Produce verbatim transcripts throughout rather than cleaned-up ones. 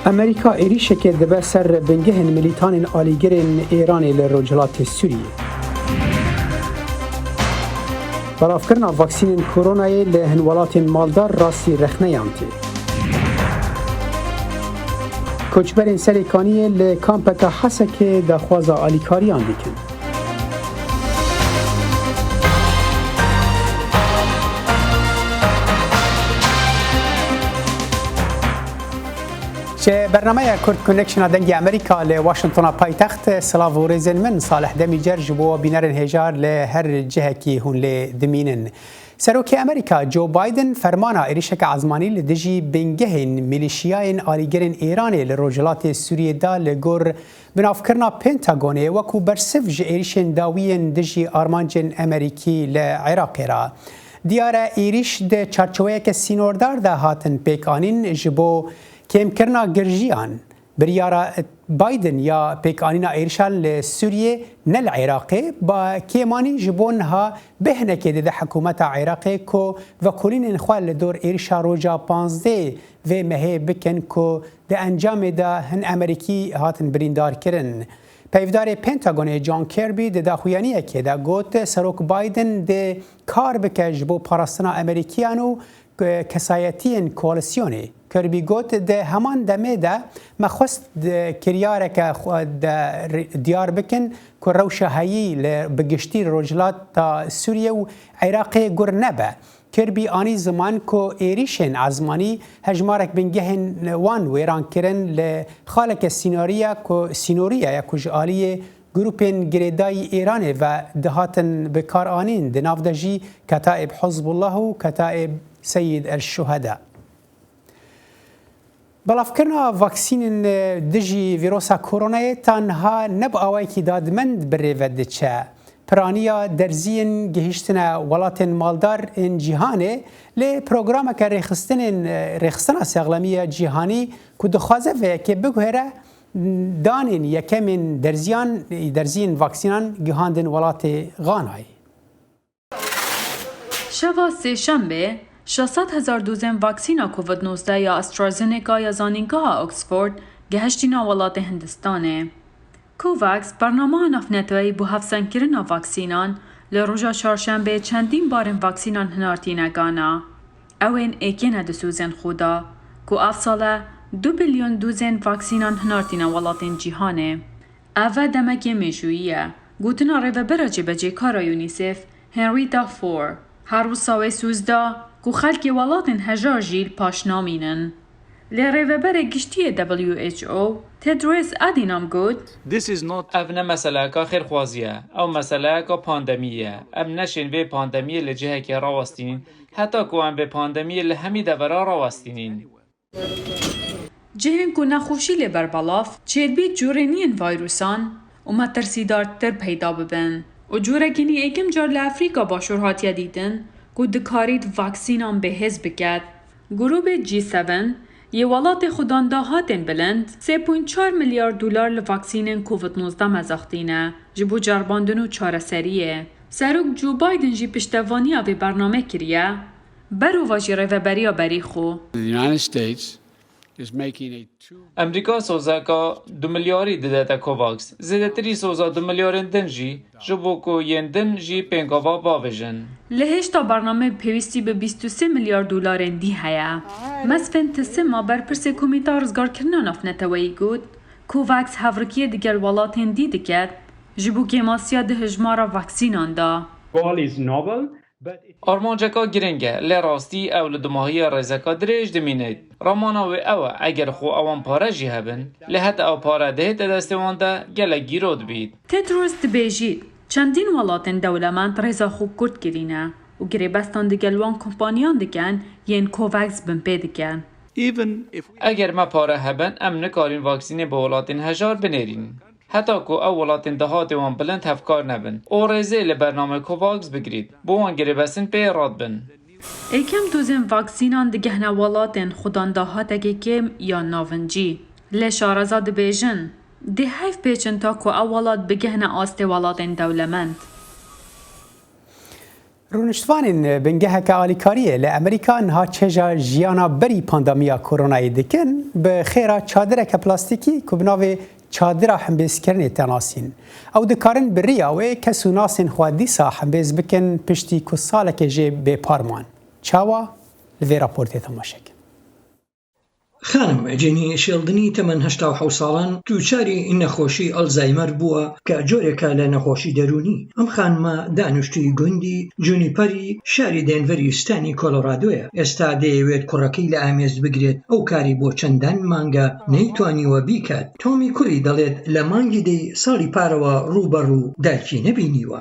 Amerîka êrîşekê dibe ser bingehên milîtanên alîgirên Êranê li Rojhilatê Sûriyê. Belavkirina vaksînên koronayê li hin welatên maldar rastî rexneyan tê. Koçberên Serê Kaniyê li kampeke Hesekê daxwaza alîkariyan dikin. Ji bernameya Kurd Connection a Dengê Amerîka li Washingtona paytext, silav û rêzên min, Salih Demîcer ji bo bînerên hêjar li her cihekî hûn lê dimînin. Serokê Amerîka Joe Biden fermana êrişeke ezmanî li dijî bingehên milîşiyayên alîgirên Êranê li rojhilatê Sûriyê da li gor binavkirina Pentagonê wekû bersiv ji êrişên dawiyên dijî armancên Amerîkî li Iraqê re. Diyar e, êrîş di çarçoweyeke sînordar de hatin pêkanîn ji bo kêmkirina girjiyan. Biryara Biden ya pêkanîna êrişan li Sûriyê, ne li Iraqê, ba kêmanî ji bo niha bêhnekê dide hikûmeta Iraqê ku vekolînên xwe li dor êrişa roja panzdeh vê mehê bikin ku di encamê de hin Amerîkî hatin birîndar kirin. Peyvdarê Pentagonê John Kirby di daxuyaniyekê de got, Serok Biden dê kar bike ji bo parastina Amerîkiyan û kesayetiyên koalîsyonê. Kirby got, di heman demê de me xwest di kiryareke xwe de ri-, diyar bikin ku rewşa heyî li bi giştî rojhilata Sûriye û Iraqê gur nebe. Kirby anî ziman ku êrîşên ezmanî hejmarek bingehên wan wêran kirin li xaleke sînoriya ku, sînoriya ye ku ji aliyê grûpên girêdayî Îranê ve dihatin bikaranîn, di nav de jî Ketaîb Hizbullah û Ketaîb Seyyid el Şuheda. Belavkirina vaksînên dijî vîrosa koronayê ta niha ne bi awayekî dadmend bi rê ve diçe. Piraniya derziyên gihîştine welatên maldar ên cîhanê, lê programeke rêxistinên, rêxistina sexlemî ya cîhanî ku dixwaze vê yekê biguhere, danên yekemên derziyan, derziyên vaksînan gihandin welatê Ganayê. Şeva Sêşemê, şeş sed hezar dozên vaksîna Covid nozdeh ya AstraZeneca ya Zanîngeha Oxford gehiştîne welatê Hindistanê. COVAX, bernameya navneteweyî bo hevsengkirina vaksînan, li roja Çarşembê çendîn barên vaksînan hinartîne Gana. Ew ên êkê ne di sozên xwe de, ku ev sal e du bilyon dozên vaksînan hinartîne welatên cîhanê. Ev e demekê mêjûyî ye. Gotina rêvebera cêbecêkar a UNICEF, Henrietta Fore, her wisa wê soz da ku xelkê welatên hejar jî li paş namînin. Lê rêveberê giştî yê W H O, Tedros Adhanom got, This is not Ev ne meseleyeka xêrxwazî ye, ew meseleyeka pandemî ye. Em neşên vê pandemiyê li cihekê rawestînin, heta ku em vê pandemiyê li hemî devera rawestînin. Cihên ku nexweşî lê berbelav çêdibî, curên yên vayrusan û metirsîdartir peyda bibin û curekî nî êkim car li Efrîka Başûr hatiye dîtin ku dikarît vaksînan bêhêz biket. Grûbê G seven yê welatê xwedandahatên bilind sê point çar milyar dolar li vaksînên Covid nozdeh mezaxtîne ji bo ceribandin û çareseriyê. Serok Joe Biden jî piştevaniya vê bernamê kiriye. Berovajî rêveberiya berî xwe. The United States is making a two Amerîka sozeka du milyarî didete COVAX. Zêdetirî soza du milyarên din jî, ji bo ku yên din jî pêngava bavêjin. Li hêşta bernameyê pêwîstî bi bîst û sê milyar dolarên dî heye. Mesfên Tisima, berpirsê Komîta Rizgarkirina Navneteweyî got, COVAX hevrikiyê digel welatên dî diket, ji bo kêmasiya di hijmara vaksînan de. Goal is noble, but it Armanceka giring e, lê rastî ew li dumahiya rêzeka dirêj dimînêt. Ramana wê ew e, eger xwe ewan pare jî hebin, lê heta ew pare dihête destê wan de, gelek gîro dibît. Tedros dibêjît, çendîn welatên dewlemend rêza xwe kurt kirîne û girêbestan digel wan kompaniyan dikin yên COVAX binpê dikin. Even if we Eger me pare hebin, em nikarîn vaksînê bi welatên hejar binêrîn. Heta ku ew welatên dahatê wan bilind hevkar nebin û rêzê li bernameyê COVAX bigirît, bo wan girêbestin pê radibin. Êkem dozên vaksînan digehne welatên xwedandahatekê kêm ya navincî. Lê şareza dibêjin, dê heyv pêçin ta ku ew welat bigehne astê welatên dewlemend. Rûniştvanên bingeheke alîkariyê li Amerîka niha çêja jiyana berî pandemiya koronayê dikin, bi xêra çadireke plastîkî ku bi navê çadira hembêzkirinê tê nasîn. Ew dikarin bi riya wê kes û nasên xwe dîsa hembêz bikin, piştî ku salekê jê bê par man. Çawa? Li vê raportê temaşe kin. خانم جێنی شێڵدنی تەمەن هەشتا و حەوت ساڵان دووچاری نەخۆشی ئەلزایمەر بووە کە جۆرێکە لە نەخۆشی دەروونی. ئەم خانمە دانیشتووی گوندی جونیپەری شاری دێنڤەری ستانی کۆلۆرادۆیە. ئێستا دەیەوێت کوڕەکەی لە ئامێز بگرێت، ئەو کاری بۆ چەندان مانگە نەیتوانیوە بیکات. تۆمی کوڕی دەڵێت لە مانگی دەی ساڵی پارەوە ڕووبەڕوو دایکی نەبینیوە.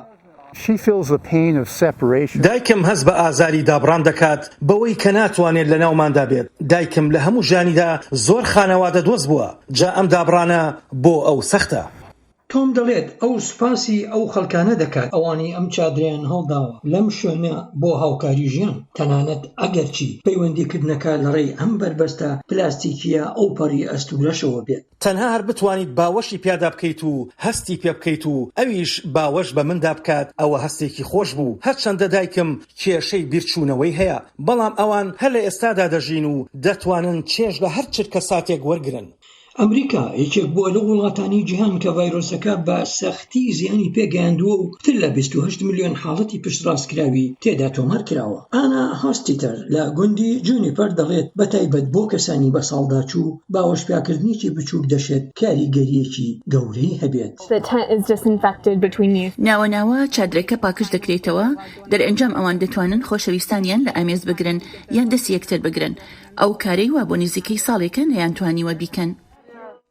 She feels the pain of separation. دایکم هەست بە ئازاری دابڕان دەکات بەوەی کە ناتوانێت لە ناوماندا بێت. دایکم لە هەموو ژیانیدا زۆر خانەوادە دۆست بووە، جا ئەم دابڕانە بۆ ئەو سەختە. تۆم دەڵێت ئەو سوپاسی ئەو خەڵکانە دەکات ئەوانەی ئەم چادرەیان هەڵداوە لەم شوێنە بۆ هاوکاری ژیان، تەنانەت ئەگەرچی پەیوەندیکردنەکە لە ڕێی ئەم بەربەستە پلاستیکیە ئەو پەڕی ئەستورەشەوە بێت. تەنها هەر بتوانیت باوەشی پیادا بکەیت و هەستی پێ بکەیت و ئەویش باوەش بە مندا بکات، ئەوە هەستێکی خۆش بوو. هەرچەندە دایکم کێشەی بیرچوونەوەی هەیە، بەڵام ئەوان هەر لە ئێستادا دەژین و دەتوانن چێژ لە هەر چرکە ساتێک وەرگرن. ئەمریکا یەکێک بووە لەو وڵاتانی جیهان کە ڤایرۆسەکە بە سەختی زیانی پێگەیاندووە و پتر لە بیست و هەشت ملیۆن حاڵەتی پشتڕاستکراوی تێدا تۆمار کراوە. ئانا هاستیتەر لە گوندی جونیپەر دەڵێت بە تایبەت بۆ کەسانی بە ساڵدا چوو، باوەشپیاکردنێکی بچووک دەشێت کاریگەریەکی گەورەی هەبێت. The tent is disinfected between you. ناوە ناوە چادرەکە پاکش دەکرێتەوە، دەرئەنجام ئەوان دەتوانن خۆشەویستانیان لە ئامێز بگرن یان دەستی یەکتر بگرن. ئەو کارەی وا بۆ نزیکەی ساڵێکە نەیانتوانیوە بیکەن.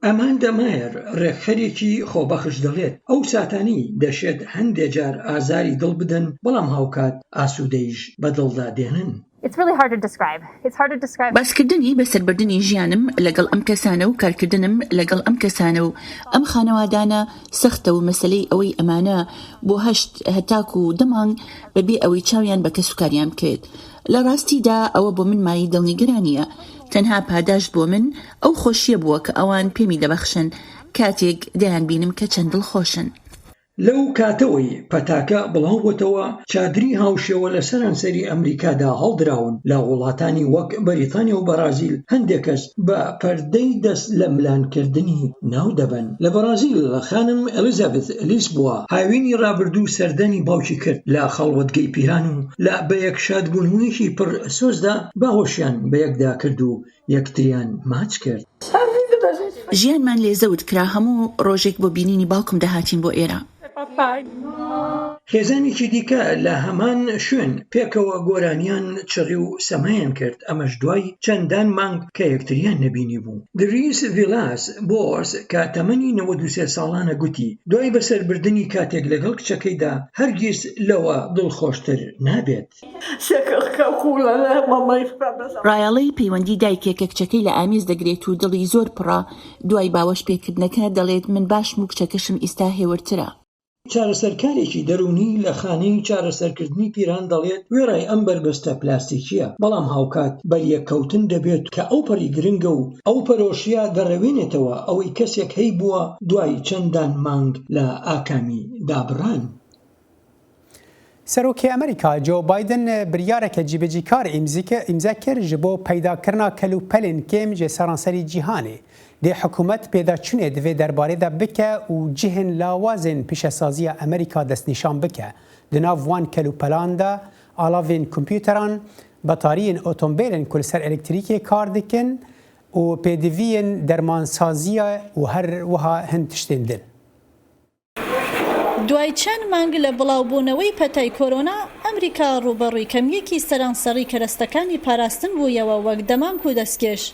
ئەماندا مایەر، ڕێکخەرێکی خۆبەخش دەڵێت ئەو ساتانی دەشێت هەندێک جار ئازاری دڵ بدەن، بەڵام هاوکات ئاسوودەیش بە دڵدا دێنن. It's really hard to describe. It's hard to describe. باسکردنی بەسەربردنی ژیانم لەگەڵ ئەم کەسانە و کارکردنم لەگەڵ ئەم کەسانە و ئەم خانەوادانە سەختە و مەسەلەی ئەوەی ئەمانە بۆ هەشت هەتاکو دە مانگ بەبێ ئەوەی چاویان بە کەسوکاریان بکەوێت. لە ڕاستیدا ئەوە بۆ من مایەی دڵنیگەرانییە. تەنها پاداشت بۆ من ئەو خۆشییە بووە کە ئەوان پێمی دەبەخشن کاتێک دەیانبینم کە چەند دڵخۆشن. لەو کاتەوەی پەتاکە بڵاوبۆتەوە، چادری هاوشێوە لە سەرانسەری ئەمریکادا هەڵدراون. لە وڵاتانی وەک بەریتانیا و بەرازیل هەندێک کەس بە پەردەی دەست لە ملانکردنی ناو دەبەن. لە بەرازیل خانم ئەلیزابێث لیسبوا هاوینی ڕابردوو سەردانی باوکی کرد لە خەڵوەتگەی پیران و لە بە یەک شادبوونەوەیەکی پڕ سۆزدا باوەشیان بە یەکدا کرد و یەکتریان ماچ کرد. ژیانمان لێ زەوت کرا، هەموو ڕۆژێک بۆ بینینی باوکم دەهاتین بۆ ئێرە. خێزانێکی دیکە لە هەمان شوێن پێکەوە گۆرانیان چڕی و سەمایان کرد، ئەمەش دوای چەندان مانگ کە یەکتریان نەبینی بوو. دریس ڤیلاس بۆرس کە تەمەنی نەوەد و سێ ساڵانە گوتی دوای بەسەربردنی کاتێک لەگەڵ کچەکەیدا هەرگیز لەوە دڵخۆشتر نابێت. ڕایەڵەی پەیوەندی دایکێک کە کچەکەی لە ئامێز دەگرێت و دڵی زۆر پڕە، دوای باوەش پێکردنەکە دەڵێت من باشم و کچەکەشم ئیستا هێورترە. چارەسەرکارێکی دەروونی لە خانەی چارەسەرکردنی پیران دەڵێت وێڕای ئەم بەربەستە پلاستیکیە، بەڵام هاوکات بەریەککەوتن دەبێت کە ئەو پەڕی گرنگە و ئەو پەرۆشیە دەڕەوێنێتەوە ئەوەی کەسێک هەیبووە دوای چەندان مانگ لە ئاکامی دابڕان. سەرۆکی ئەمریکا جۆ بایدن بریارێکە جیبەجیکار ئیمزیکە-، ئیمزە کر ji bo peydakirina kelûpelên kêm ji seranserî cîhanê. Dê hikûmet pêdaçûnê di vê derbarê de bike û cihên lawazên pîşesaziya Amerîka destnîşan bike. Di nav van kelûpelan de alavên kompûteran, betariyên otombêlên ku li ser elektrîkê kar dikin û pêdiviyên dermansaziya û her wiha hin tiştên din. دوای چەند مانگ لە بڵاوبوونەوەی پەتای کۆرۆنا، ئەمریکا ڕووبەڕووی کەمییەکی سەرانسەڕی کەرەستەکانی پاراستن بوویەوە، وەک دەمامک و دەستکێش.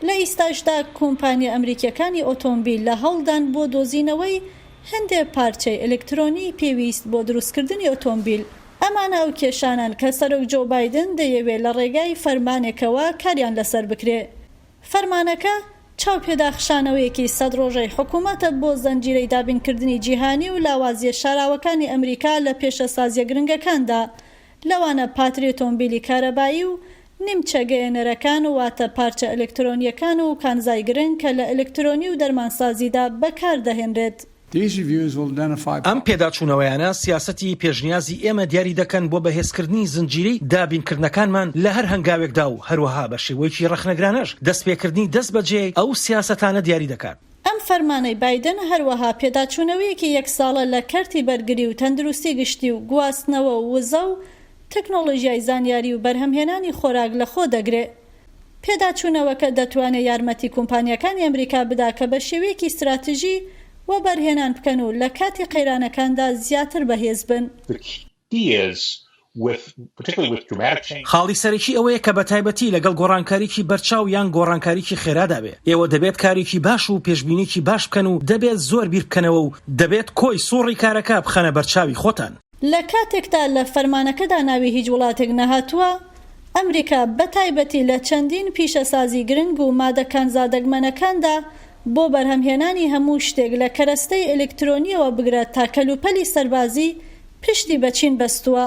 لە ئیستاشدا کۆمپانیا ئەمریکییەکانی ئۆتۆمبیل لە هەوڵدان بۆ دۆزینەوەی هەندێک پارچەی ئەلکترۆنی پێویست بۆ دروستکردنی ئۆتۆمبیل. ئەمانە ئەو کێشانەن کە سەرۆک جۆ بایدن دەیەوێت لە ڕێگای فەرمانێکەوە کاریان لەسەر بکرێ. فەرمانەکە چاوپێداخشانەوەیەکی سەد ڕۆژەی حکوومەتە بۆ زەنجیرەی دابینکردنی جیهانی و لاوازییە شاراوەکانی ئەمریکا لە پێشەسازییە گرنگەکاندا، لەوانە پاتری ئۆتۆمبیلی کارەبایی و نیمچە گەیەنەرەکان، واتە پارچە ئەلکترۆنییەکان و کانزای گرنگ کە لە ئەلکترۆنی و دەرمانسازیدا بەکاردەهێنرێت. These reviews will identify ئەم پێداچوونەوەیانە سیاسەتی پێشنیازی ئێمە دیاری دەکەن بۆ بەهێزکردنی زنجیرەی دابینکردنەکانمان لە هەر هەنگاوێکدا و هەروەها بە شێوەیەکی ڕەخنەگرانەش دەستپێکردنی دەستبەجێ ئەو سیاسەتانە دیاری دەکات. ئەم فەرمانەی بایدن هەروەها پێداچوونەوەیەکی یەک ساڵە لە کەرتی بەرگری و تەندروستی گشتی و گواستنەوە و وزە و تەکنۆلۆژیای زانیاری و بەرهەمهێنانی خۆراک لە خۆ دەگرێ. پێداچوونەوەکە دەتوانێت یارمەتی کۆمپانیاکانی ئەمریکا بدا کە بە شێوەیەکی استراتیژی وەبەرهێنان بکەن و لە کاتی قەیرانەکاندا زیاتر بەهێز بن. The key is with, particularly with dramatic change. خاڵی سەرەکی ئەوەیە کە بە تایبەتی لەگەڵ گۆڕانکاریکی بەرچاو یان گۆڕانکاریکی خێرادا بێ، ئێوە دەبێت کارێکی باش و پێشبینیکی باش بکەن و دەبێت زۆر بیر بکەنەوە و دەبێت کۆی سوڕی کارەکە بخەنە بەرچاوی خۆتان. لە کاتێکدا لە فەرمانەکەدا ناوی هیچ وڵاتێک نەهاتووە، ئەمریکا بە تایبەتی لە چەندین پیشەسازی گرنگ و مادە کانزادەگمەنەکاندا بۆ بەرهەمهێنانی هەموو شتێک لە کەرەستەی ئەلکترۆنیەوە بگرە تا کەلوپەلی سەربازی پشتی بە چین بەستووە.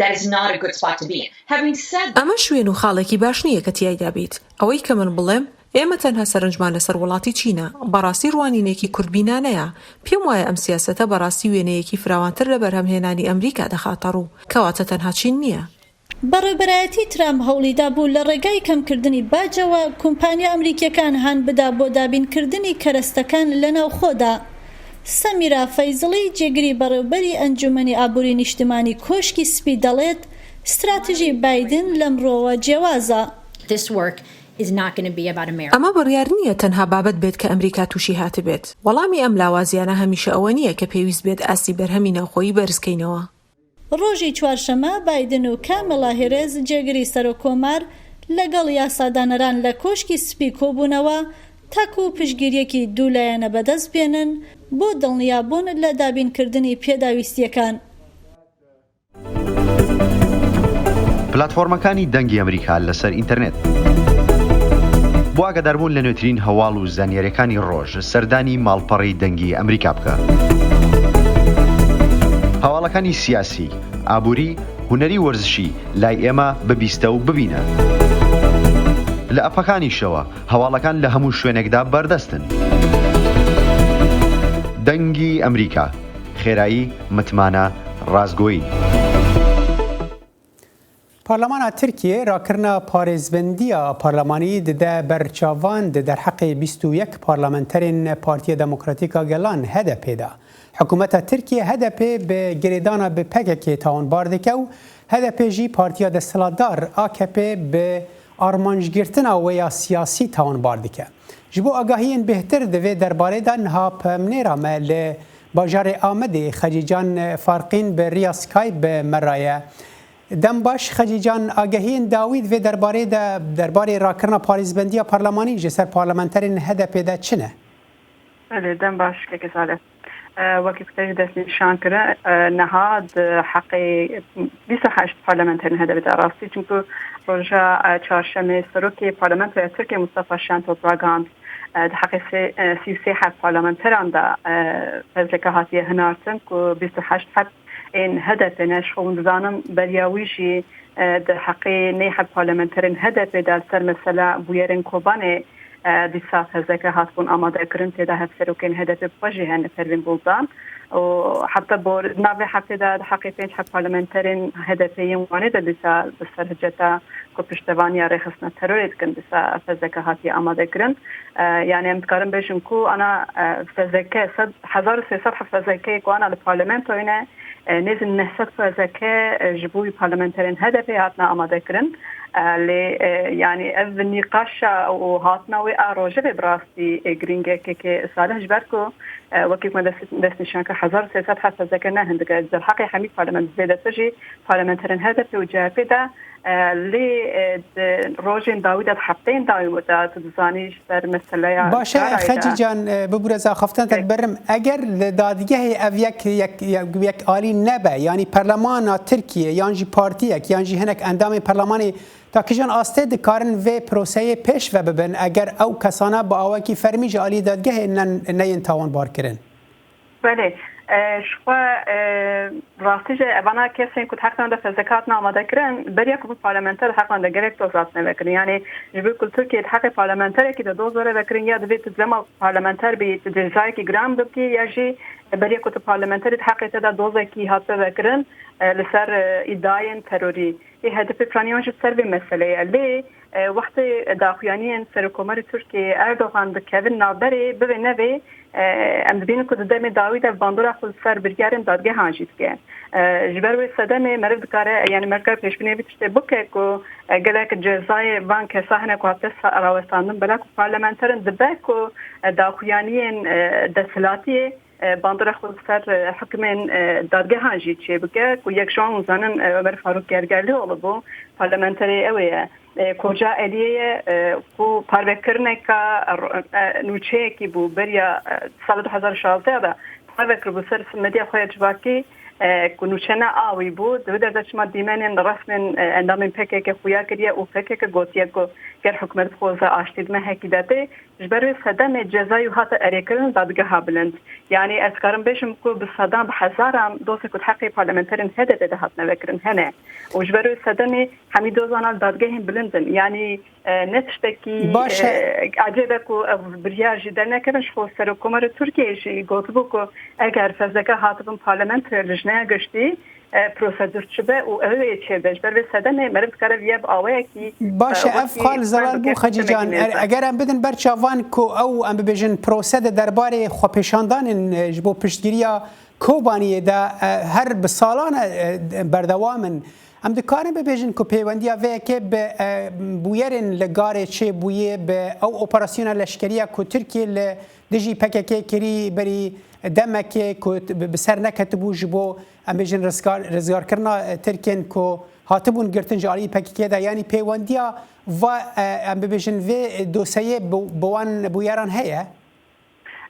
That is not a good spot to be in. Having said that, ئەمە شوێن و خاڵێکی باش نییە کە تیایدا بیت. ئەوەی کە من بڵێم، ئێمە تەنها سەرنجمان لەسەر وڵاتی چینە. بەڕاستی ڕوانینێکی کورتبینانەیە. پێم وایە ئەم سیاسەتە بەڕاستی وێنەیەکی فراوانتر لە بەرهەمهێنانی ئەمریکا دەخاتە ڕوو. کەواتە تەنها چین نییە. بەڕێوبەرایەتی ترامپ هەوڵیدا بوو لە ڕێگای کەمکردنی باجەوە کۆمپانیا ئەمریکیەکان هان بدا بۆ دابینکردنی کەرەستەکان لە ناوخۆدا. سەمیرا فەیزڵی، جێگری بەڕێوبەری ئەنجومەنی ئابووری نیشتمانی کۆشکی سپی، دەڵێت استراتیژی بایدن لەمڕۆوە جیاوازە. This work is not going to be about America. ئەمە بڕیار نییە تەنها بابەت بێت کە ئەمریکا تووشی هاتبێت. وەڵامی ئەم لاوازیانە هەمیشە ئەوە نییە کە پێویست بێت ئاستی بەرهەمی ناوخۆیی بەرزکەینەوە. ڕۆژی چوارشەممە بایدن و کاملا هێرێز، جێگری سەرۆکۆمار، لەگەڵ یاسادانەران لە کۆشکی سپی کۆبوونەوە تاکو پشتگیریەکی دوولایەنە بەدەست بێنن بۆ دڵنیابوون لە دابینکردنی پێداویستیەکان. پلاتفۆرمەکانی دەنگی ئەمریکا لەسەر ئینتەرنێت. بۆ ئاگاداربوون لە نوێترین هەواڵ و زانیاریەکانی ڕۆژ، سەردانی ماڵپەڕی دەنگی ئەمریکا بکە. هەواڵەکانی سیاسی، ئابووری، هونەری، وەرزشی لای ئێمە ببیستە و ببینە. لە ئەپەکانیشەوە هەواڵەکان لە هەموو شوێنێکدا بەردەستن. دەنگی ئەمریکا، خێرایی، متمانە، ڕاستگۆیی. پارلمانا ترکیه rakirina parêzbendiya parlemanî dide ber çavan di derheqê bîst û yek parlamenterên Partiya Demokratîk a Gelan, H D P, de. Hikûmeta Tirkiye H D P bi girêdana bi P K K tawanbar dike û H D P jî partiya desthilatdar A K P bi armancgirtina wê ya siyasî tawanbar dike. Ji bo agahiyên bêhtir di vê derbarê de niha peyamnêra me li bajarê Amedê Xecîcan Farqîn bi riya Skype bi me re ye. Dem baş Xecîcan, agahiyên dawî di vê derbarê de derbarê rakirina parêzbendiya parlemanî ji ser parlamenterên H D P de çi ne? Belê, dem baş kekê Salih. E, wekî ku te jî destnîşan kir, e, niha di heqê bîst û heşt parlamenterên H D P de rastî, çimku roja, e, çarşemê serokê parlamentoya Tirkiyê Mustafa Şentop ragihand, e, di heqê sê, e, sî û sê heb parlamenteran de, e, fezleke hatiye hinartin ku bîst û heşt heb ên H D P ne, ji xwe hûn dizanin beriya wî jî, e, di heqê nê heb parlamenterên H D P de li ser mesela bûyerên Kobanê, e, dîsa fezleke hatibûn amadekirin, tê de hevserokên H D P bi xwe jî hene, Pervîn Buldan. Û heta bor, navê heftê de di heqê pênc heb parlamenterên H D P yên Wanê de dîsa bi ser hiceta ku piştevaniya rêxistina terorê dikin, dîsa fezleke hatiye amadekirin. E, yani em dikarin bêjin ku ana, e, fezleke sed, hezar û sê sed heb fezlekeyê ku ana li parlamentoyê ne, e, nêzî neh sed fezleke, e, ji bo wî parlamenterên H D P hatine amadekirin. E, lê, e, yani ev nîqaşa û hatina wê a rojevê bi rastî, e, girîng e, kekê Salih, ji ber ku, e, wekî ku me dest, destnîşan kir, hezar û sê sed heb fezleke ne hindik e. Ji derheqê hemî parlament, zêdetir jî parlamenterên H D P û C H P de, e, lê, e, di rojên dawî de, di hefteyên dawî de, tu dizanî ji ser meseleya Baş e, Xecîcan, e, bibûre zaxaftina te diberim. Eger li dadgehê ev yek, yek, yek, yek alî nebe, yanî perlemana Tirkiye yan jî partiyek yan jî hinek endamên perlemanê ta kijan astê dikarin vê proseyê pêş ve bibin, eger ew kesana bi awekî fermî ji alî dadgehê ne, neyên tawanbar kirin? Belê. E, ji xwe, e, rastî jî evana kesên ku di heqê wan de fezleke hatine amade kirin, beriya ku bi parlamenter di heqê wan de gelek doz hatine vekirin. Yanî ji ber ku li Tirkiyeyê di heqê parlamenterekî de doz were vekirin, ya divê tu dema parlamenter bî, tu cezayekî giran bikî, ya jî beriya ku tu parlamenterî di heqê te de dozekî hate vekirin, e, li ser, e, îdiayên terorî. Ê H D P piraniyan jî ser vê meseleyê ye. Lê, e, wextê daxuyaniyên Serokkomarê Tirkiyeyê Erdogan dikevin navberê, bivê nevê, e, em dibînin ku di demê dawî de bandora xwe li ser biryarên dadgehan jî dike. E, ji ber wê sedemê meriv dikare, yanî meriv dikare pêşbînê vî tiştê bike ku, e, gelek cezayê van kesa hene ku hate sa-, rawestandin, bela ku parlamenterin dibe ku, e, daxuyaniyên, e, desthilatiyê, e, bandora xwe li ser, e, hikmên, e, dadgehan jî çêbike, ku yek ji wan hûn zanin, e, Ömer Faruk Gergerlioğlu bû, parlamenterê ew ê ye. E, Koca Eliyê ye, e, ku parvekirineka, e, nûçeyekî bû beriya, e, sala du hezar û şazdeh de parve kiribû ser medya xwe ya civakî, e, ku nûçe ne a wî bû. Di wê derve çima dîmenên resmên, e, endamên P K K xuya kiriye û P K K gotiye ku ger hikûmet bixwaze aştî di mehekî de tê. Ji ber wê sedemê cezayê hate erêkirin dadgeha bilind. Yanî ez dikarim bêjim ku bi sedan, bi hezaran dosê ku di heqê parlamenterên H D P de hatine vekirin hene. Û ji ber wê sedemê hemî dozana li dadgehên bilind in. Yanî, e, ne tiştekî, Baş e. e, ecêb e ku ev biryar jî dernekevin. Ji xwe Serokkomarê Tirkiyeyê jî gotibû ku eger fezleke hatibin parlamentoya lijneya giştî, e, prosedûr çi be û ew ê çê be. Ji ber vê sedemê meriv dikare viya bi awayekî, Baş e, e, ev wekî xal zelal bû, Xecî can. Eger em bidin ber çavan ku ew, em bibêjin, prosede derbarê xwepêşandanên, e, ji bo piştgiriya Kobaniyê de, e, her bi salan e, e, berdewam in. Em dikarin bibêjin ku pêwendiya vê yekê bi, e, bûyerên li Garê çêbûyê, bi ew operasyona leşkeriya ku Tirkiye li dijî P K K kirî berî demekê ku t-, bi, bi ser neketibû ji bo, em bêjin, rizgar-, rizgarkirina, e, Tirkên ku hatibûn girtin ji alî P K K de, yanî pêwendiya va, e, em bibêjin, vê dosyeyê bi, bi wan bûyeran heye?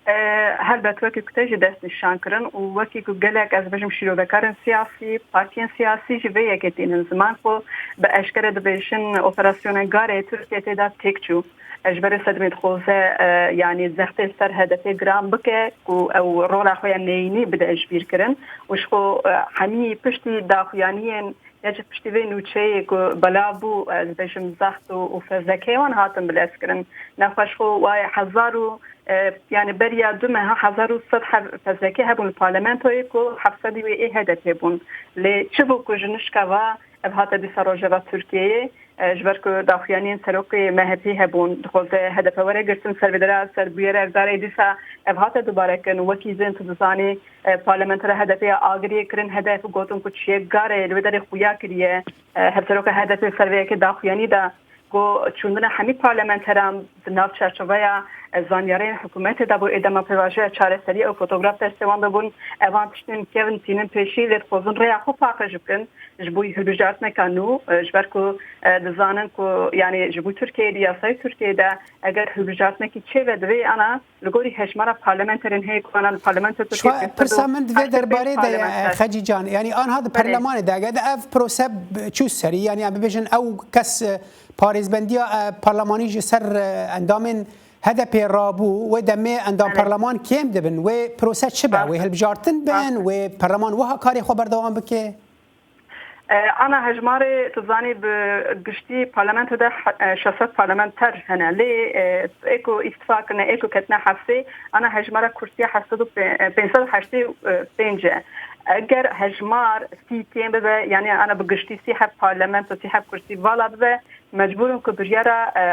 E, helbet, wekî ku te jî dest nîşan kirin û wekî ku gelek, ez bêjim, şîrovekarên siyasî, partiyên siyasî ji vê yekê tînin ziman ku bi eşkere dibêjin operasyona Garê Tirkiye tê de têk çû. E, ji ber vê sedemê dixwaze, e, yanî zextê ser H D P giran bike ku ew rola xwe ya neyînî bide ji bîr kirin û ji xwe, e, hemî piştî daxuyaniyên ya jî piştî vê nûçeyê ku belav bû, ez bêjim, zext û, û fezlekeyê wan hatin bilezkirin. Nexweş xwe wayê hezar û, e, yanî beriya du meha hezar û sed heb-, fezlekê hebûn li parlamentoyê ku heft sedî wê ê H D P bûn. Lê çi bû ku ji nişka va ev hate dîsa rojeva Tirkiyeyê? E, ji ber ku daxuyaniyên serokê M H P hebûn, dixwaze H D P were girtin ser vê dera, ser bûyera Garê, dîsa ev hate dubare kirin. Wekî zên tu dizanî, e, parlamentera H D P ya Agiriyê kirin hedef, gotin ku çiyê Garê li wê derê xuya kiriye. E, hevseroka H D P ser vê yekê daxuyanî da, got, çûndina hemî parlamenteran di nav çarçoveya, e, zanyariyên hikûmetê de bû. Ê dema pêvajoya çareseriyê û fotograf destê wan de bûn, evan tiştên kevin tînin pêşî, lê dixwazin rêya xwe paqij bikin ji bo hilbijartineka nû, e, ji ber ku, e, dizanin ku, yanî ji bo Tirkiyeyê, di yasayê Tirkiyeyê de eger hilbijartinekî çêbe, divê ana li gorî hejmara parlamenterên heye ku ana li parlamentoya Tirkiyeyê Şwa-, pênc sed û pirsa min di vê heştê pênc derbarê de ye, parlamenter. Xecî can, yanî anha di Belê. Perlemanê de, eger de ev prose b-, çû serî, yanî em bibêjin ew kes, e, parêzbendiya, e, perlemanî ji ser, e, endamên H D P rabû, wê demê endam Belê. Perleman kêm dibin, wê prose çi be? Rast. Wê hilbijartin bin, Rast. Wê perleman wiha karê xwe berdewam bike? E, ana hejmarê, tu zanî, bi giştî parlamento de he-, e, şeş sed parlamenter hene. Lê, e, ê ku îtîfaq kirine, ê ku ketine heftê, ana hejmara kursiya heft sed û pênc sed û heştê û pênc e. Eger hejmar sî kêm bibe, yanî ana bi giştî sî heb parlamento, sî heb kursî vala bibe, mecbûr in ku biryara, e,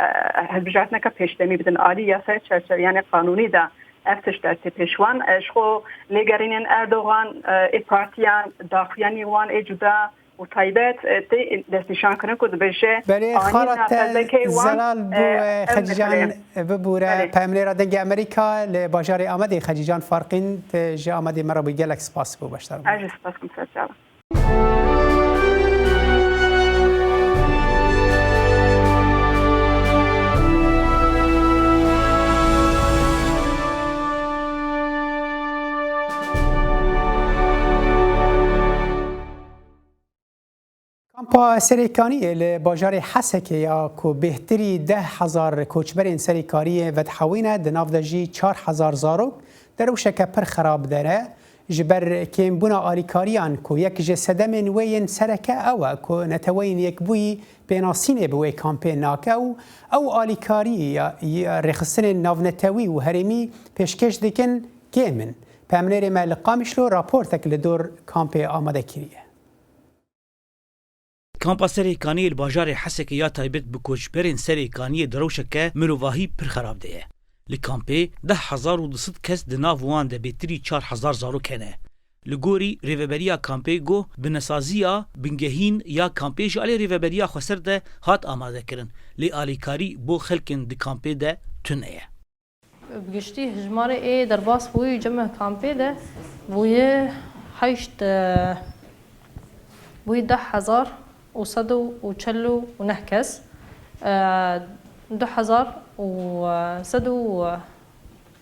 hilbijartineke pêşdemî bidin alî yasaya çerçeve, yanî qanûnî de. Ev tişt dertê pêş wan. E, ji xwe lêgerînên Erdogan, e, ê partiyan, daxuyanî wan ê cuda û taybet, e, tê destnîşankirin ku dibêje Belê, anîna xala te fezlekeyê wan, zelal bû, e, e, ev Xecîcan, meseleyê. Bibûre. Belê. Peyamnêra Dengê Amerîka li bajarê Amedê, Xecîcan Farqîn, te ji Amedê me re bû. Gelek spas bû, beşdar bû. Ez jî spas dikim, ser çava. Kampa Serêkaniyê li bajarê Hesekê ya ku bêhtirî deh hezar koçberên Serêkaniyê vedihewîne, di nav de jî çar hezar zarok, di rewşeke pir xerab de ne. Ji ber kêmbûna alîkariyan ku yek ji sedemên wê yên sereke ew e ku Neteweyên Yekbûyî pênasînê bi wê kampê nake û ew alîkarî ya, ya rêxistinên navnetewî û herêmî pêşkêş dikin kêm in. Peyamnêrê me li Qamişlo raportek li dor kampê amade kiriye. Kampa Serê Kaniyê li bajarê Hesekê ya taybet bi koçberên Serê Kaniyê di rewşeke mirovahî pir xerab de ye. Li kampê deh hezar û du sed kes, di nav wan de bêtirî çar hezar zarok hene. Li gorî rêveberiya kampê got, binesaziya bingehîn ya kampê ji alî rêveberiya xweser de hat amadekirin, lê alîkarî bo xelkên di kampê de tune ye. Bi giştî hejmarê ê derbas bûyî cem kampê de bûye heşt, e, bûyî deh hezar û sed û çel û neh kes, e, du hezar û sed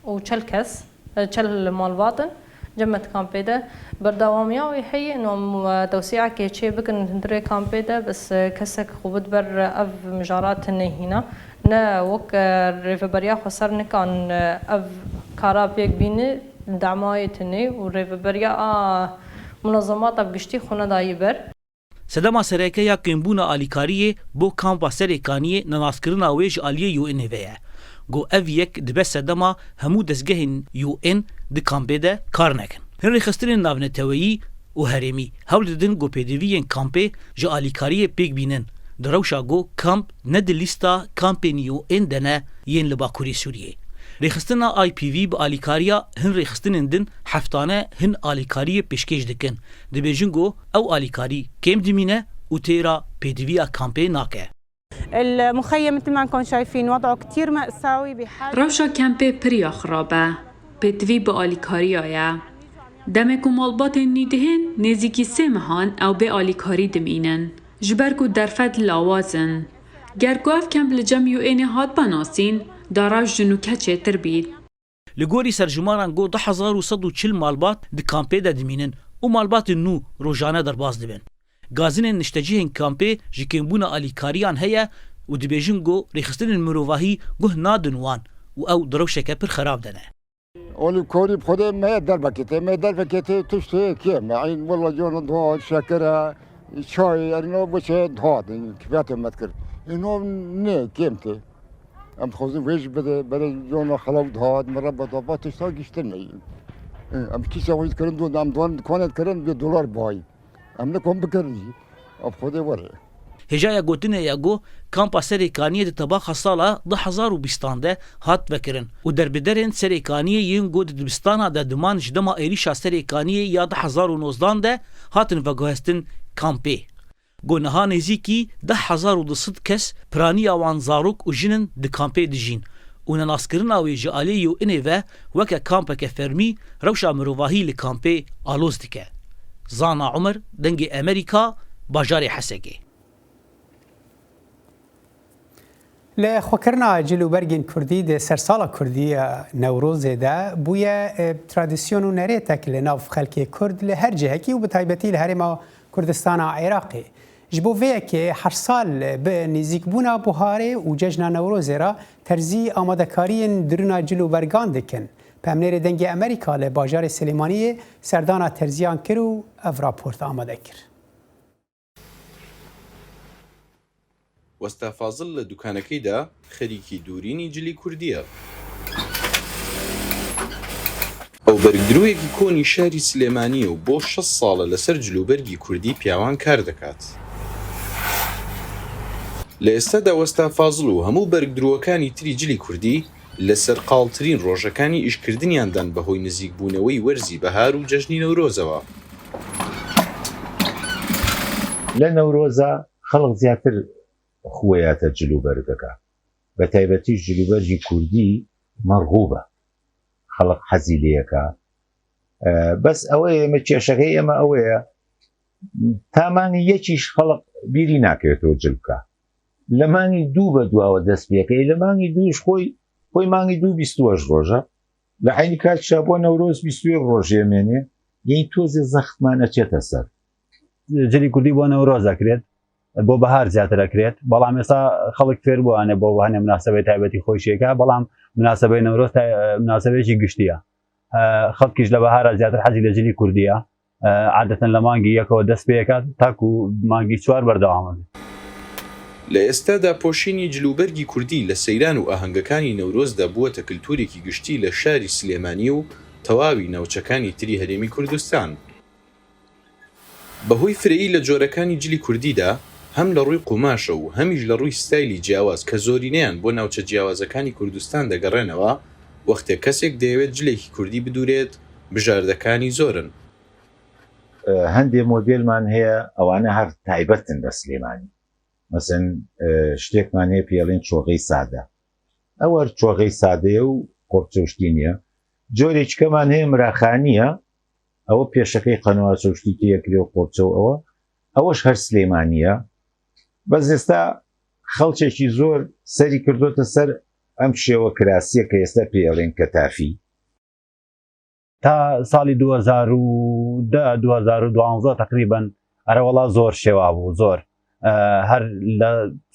û çel kes, e, çel malbat in. Cem kampê de berdewamiya wê heye, no, e, tewsîyekê çê bikin hundirê kampê de, bes, e, kesek xwe bid ber ev mijara tune hîna. Ne wek, e, rêveberiya xweser nikan, e, ev kara pêk bîni, damayê tune û rêveberiya a munezemata bi giştî xwe nedayî ber. Sedema sereke ya kêmbûna alîkariyê bo kampa Serê Kaniyê nenaskirina wê ji aliyê U N'ê ve ye. Got ev yek dibe sedema hemû dezgehên U N di kampê de kar nekin. Hin rêxistinên navneteweyî û herêmî hewl didin ku pêdiviyên kampê ji alîkariyê pêk bînin, di rewşa ku kamp ne di lîsta kampên U N de ne yên li Bakurê Sûriyê. Rêxistina I P V bi alîkariya hin rêxistinên din heftane hin alîkariyê pêşkêş dikin. Dibêjin ku ew alîkarî kêm dimîne û têra pêdiviya kampê nake. المخيم مثل ما انكم شايفين وضعه كتير مأساوي بحاجة. Rewşa kempê pir ya xirab e. Pêtivî bi alîkariya ye. Demê ku malbatên nî dihên nêzîkî sê mehan ew bê alîkarî dimînin. Ji ber ku derfet lawaz in. Ger ku ev kemp li cem U N'ê hatba nasîn, da rewş ji nûke çêtir bît. Li gorî serjimaran got du hezar û sed û çil malbat di kampê de dimînin û malbatên nû rojane derbas dibin. Gazinên niştecihên kampê ji kêmbûna alîkariyan heye û dibêjin got rêxistinên mirovahî guh nadin wan û ew di rewşeke pir xerab de ne. Olî korî bi Xwedê me dervekê tê, me dervekê tê tiştê kêm e. Eyn wela cona dua, şekere, çay, erno biçe dua din, kifete me dikir. Îno ne kêm tê. Em dixwazin vê jî bide, bere cona xelaw dihat, mirebe dava tişta giştin neyî. Em kîse xwe dikirin, do em duan dikane dikirin, bê dolar bayî. Em nikom bikirin jî. Ev Xwedê were. Hêjaya gotinê ye ku kampa Serê Kaniyê di tebaxa sala du hezar û bîstan de hat vekirin û derbiderên Serê Kaniyê yên ku di dibistana de diman ji dema êrîşa Serê Kaniyê ya du hezar û nozdan de hatin veguhestin kampê. Ku niha nêzîkî deh hezar û du sed kes, piraniya wan zarok û jin in, di kampê dijîn û nenaskirina wê ji aliyê U N'ê ve weke kampeke fermî rewşa mirovahî li kampê aloz dike. Zana Umer, Dengê Emerîka, bajarê Hesekê. Li xwekirina cil û bergên kurdî di sersala kurdî ya Newrozê de bûye, e, tradisyon û nerêtek li nav xelkê kurd li her cihekî û bi taybetî li Herêma Kurdistana Iraqê. Ji bo vê yekê her sal bi nêzîkbûna buharê û cejna Newrozê re terzî amadekariyên dirûna cil û bergan dikin. Pemnêrê Dengê Emerîka li bajarê Silêmaniyê serdana terziyan kir û ev raport amade kir. Westa Fazil li dukanekî de xerîkî dûrînî cilî kurdî ye. Ew bergdirûyekî konî şerî Silêmanî ye û bo şeş sal e li ser cilûbergî kurdî piyawan kar dikat. Li êsta de Westa Fazil û hemû bergdirûwekanî tirî cilî kurdî li ser qaltirîn rojekanî îşkirdiniyan dan bi hoy nizîkbûneweyî werzî behar û cejnî Newrozê ve. Li Newroza xelk zêdetir xuweyate cilûbergeke. Bi taybetî cilûbergî kurdî merxûb e. Xelk hezî lê yeke. E, bes ew ê me kêşekê ême ew ê ye. Ta mangî yekî ji xelk bîrî nake to cil bike. Li mangî dû ve dû ew dest pê yeke. Ê li mangî dû ji xwe, xwe mangî dû bîst û heşt roj e. Li eynî kat şa bo Newroz bîst û yek rojê mêne. Yên tozê zextmane çete ser. Cilî kurdî bo Newroz e kirêt, bo behar zêdetir e kirêt. Belam êsta xelk fêr bû, yanî bo hene minasebeyê taybetî xwe çêke. Belam minasebeyê Newroz tay-, minasebeyekî giştî ye. ئە، خەڵکیش لە بەهارا زیاتر حەزی لە جلی کوردیە. ئە، عادەتەن لە مانگی یەکەوە دەست پێ ئەکات تاکو مانگی چوار بەردەوام ئەبێت. لە ئێستادا پۆشینی جلوبەرگی کوردی لە سەیران و ئاهەنگەکانی نەورۆزدا بووەتە کلتورێکی گشتی لە شاری سلێمانی و تەواوی ناوچەکانی تری هەرێمی کوردستان. بەهۆی فرەیی لە جۆرەکانی جلی کوردیدا، هەم لە ڕووی قوماشە و هەمیش لە ڕووی ستایلی جیاواز کە زۆرینەیان بۆ ناوچە جیاوازەکانی کوردستان دەگەڕێنەوە، وەختێک کەسێک دەیەوێت جلێکی کوردی بدورێت، بژاردەکانی زۆرن. ئە، هەندێ مۆدێلمان هەیە، ئەوانە هەر تایبەتن بە سلێمانی. مەسەن، ئە، شتێکمان هەیە پێڵێن چۆغەی سادە. ئەوە چۆغەی سادەیە و قۆرچە و شتی نییە. جۆرێکەمان هەیە مراخانیە، ئەوە پێشەکەی قەنەوە چەوشتیکی یەکرێ و قۆرچە و ئەوە، ئەوەش هەر سلێمانیە. بەس ئێستا خەڵکێکی زۆر سەری کردوتە سەر ئەم شێوە کراسیە کە ئێستا پێڵێن کەتافی. تا ساڵی دوو هەزار و دە، دوو هەزار و دوانزە تەقریبەن، ئەرە وەڵا زۆر شێوا بوو، زۆر. ئە، هەر لە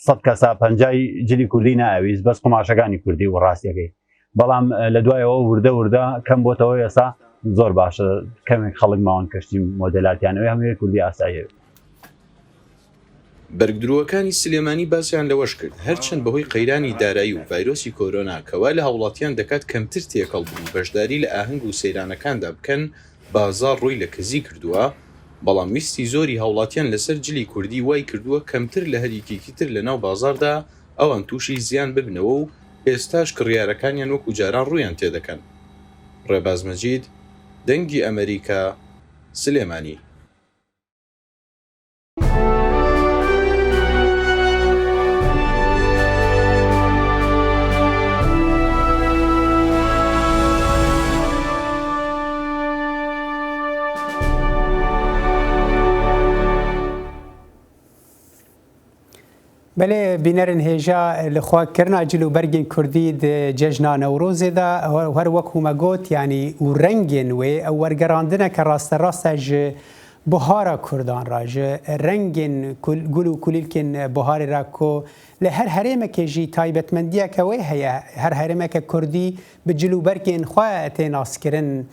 سەد کەسا پەنجای جلی کوردی ناویست، بەس قوماشەکانی کوردی و ڕاستیەکەی. بەڵام، ئە، لە دوایەوە وردە وردە کەم بۆتەوە، ئێستا زۆر باشە، کەمێک خەڵک ماون کەشتی مۆدلاتیان ئەوێ هەمووی کوردی ئاسایی. بەرگدرووەکانی سلێمانی باسیان لەوەش کرد، هەرچەند بەهۆی قەیرانی دارایی و ڤایرۆسی کۆرۆنا کەوا لە هاوڵاتیان دەکات کەمتر تێکەڵ بن و بەشداری لە ئاهەنگ و سەیرانەکاندا بکەن، بازار ڕووی لە کزی کردووە، بەڵام ویستی زۆری هاوڵاتیان لەسەر جلی کوردی وای کردووە کەمتر لە هەر یەکێکی تر لە ناو بازاردا ئەوان تووشی زیان ببنەوە و ئێستاش کڕیارەکانیان وەکو جاران ڕوویان تێدەکەن. ڕێباز مەجید، دەنگی ئەمریکا، سلێمانی. Belê bînerên hêja li xwe kirina cil û bergên kurdî di cejna Newrozê de, her wek hû me got, yanî û rengên wê ew wergerandineke rasterast e ji buhara kurdan re, ji rengên kul-, gul û kulîlkên buharê re ku li her herêmekê jî taybetmendiyeke wê heye, her herêmeke kurdî bi cil û bergên xwe tê naskirin.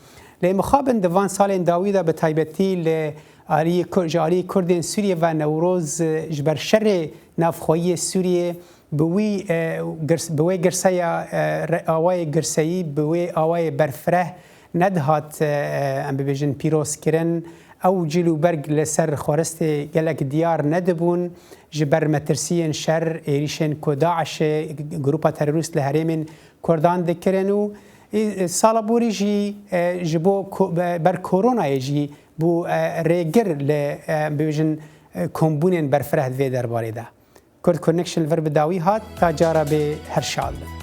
Lê mixabin di van salên dawî de bi taybetî li aliyê Kur-, ji aliyê Kurdên Sûriyê ve Newroz, e, ji ber şerê navxweyî yê Sûriyê bi wî, e, girs-, bi wê girseya, e, re-, awayê girseyî, bi wê awayê berfireh nedihat, e, e, em bibêjin pîrozkirin. Ew cil û berg li ser xweristê gelek diyar nedibûn. Ji ber metirsiyên şer, êrîşên ku DAIŞê, grupa terorîst li herêmên Kurdan dikirin û, e, sala borî jî, e, ji bo ko-, be-, ber koronayê jî bû, e, rêgir li, e, bibêjin, e, kombûnên berfireh di vê derbarê de. Kurd Connection li vir bi dawî hat, ta cara bê her şad bin.